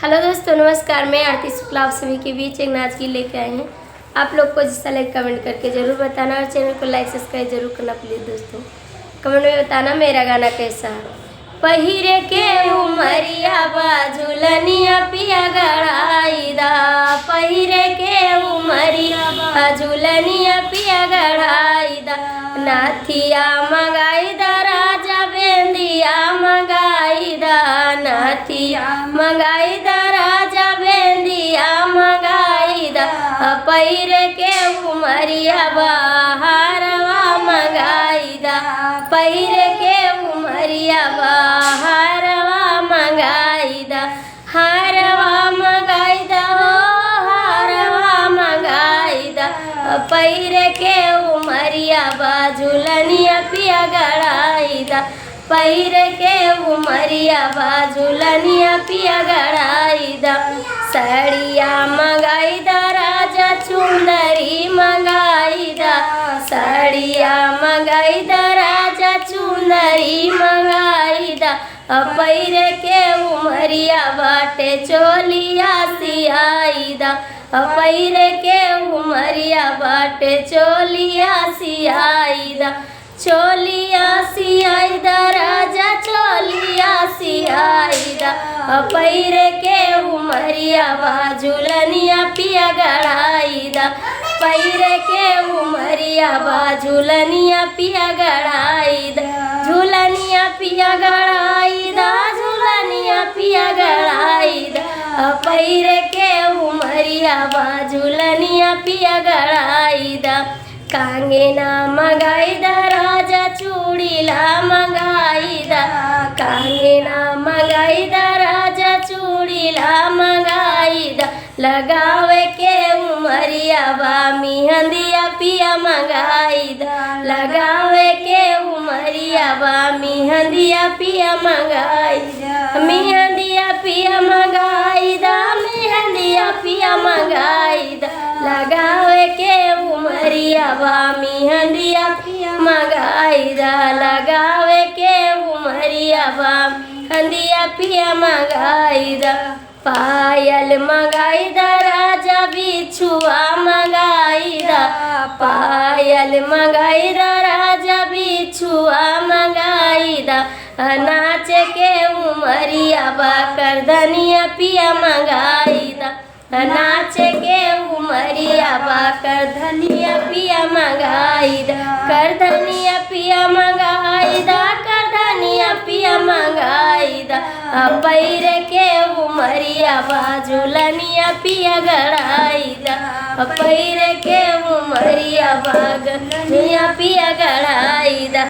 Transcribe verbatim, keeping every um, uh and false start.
हेलो दोस्तों, नमस्कार। मैं आरती शुक्ला आप सभी के बीच एक नाच गीत लेके आई हूँ। आप लोग को जैसा लगे कमेंट करके ज़रूर बताना और चैनल को लाइक सब्सक्राइब जरूर करना प्लीज दोस्तों। कमेंट में बताना मेरा गाना कैसा है। पहिरे के उमरिया बा झुलनिया पिया गड़ाई दा, पहिरे के उमरिया बा झुलनिया पिया गड़ाई दा, नाथिया मंगाई दा राजा बेंदिया मंगाई दा, नाथिया मंगाई दा राजा बेंदिया मंगाई दा, पहिरे के उमरिया बा हारवा मंगाई दा, पहिरे के उमरिया बा हारवा मंगाई दा, हारवा मंगाई दा हो, हारवा मंगाई दा, पहिरे के उमरिया बा झुलनिया पिया गड़ाई दा, पहिरे के उमरिया बा झुलनिया पिया गड़ाई दा, साड़िया मंगाई दा राजा चुंदरी मंगाई दा, साड़िया मंगाई दा राजा चुंदरी मंगाई दा, पहिरे के उमरिया बाटे चोलिया सियाई दा, पहिरे के उमरिया बाटे चोलिया सियाई दा, चोलिया सियाई दा राजा चोलिया सियाई दा, पहिरे के उमरिया बा झुलनिया पिया गड़ाई दा, पहिरे के उमरिया बा झुलनिया पिया गड़ाई दा, झुलनिया पिया गड़ाई दा, झुलनिया पिया गड़ाई दा, पहिरे के उमरिया बा झुलनिया पिया गड़ाई दा, कांगना मंगाई दा राजा चूड़ीला मंगाई दा, कांगना मंगाई दा राजा चूड़ीला मंगाई दा, लगावे के उमरिया बा मिहंदिया पिया मंगाई दा, लगावे के उमरिया बा मिहंदिया पिया मंगाई दा, मिहंदिया पिया मंगाई दा, मिहंदिया पिया मंगाई दा, लगावे के उमरिया बा मिहंदिया पिया मंगाई दा, लगावे के उमरिया बा मिहंदिया पिया मंगाई दा, पायल मंगाई दा राजा बिछुआ मंगाई दा, पायल मंगाई दा राजा बिछुआ मंगाई दा, नाच के उमरिया बा करधनिया पिया मंगाई दा, नाच के उमरिया बा करधनिया पिया मंगाई दा, करधनिया पिया मंगाई दा, करधनिया पिया मंगाई दा, पहिरे के उमरिया बा झुलनिया पिया गड़ाई दा, पहिरे के उमरिया बा गनिया पिया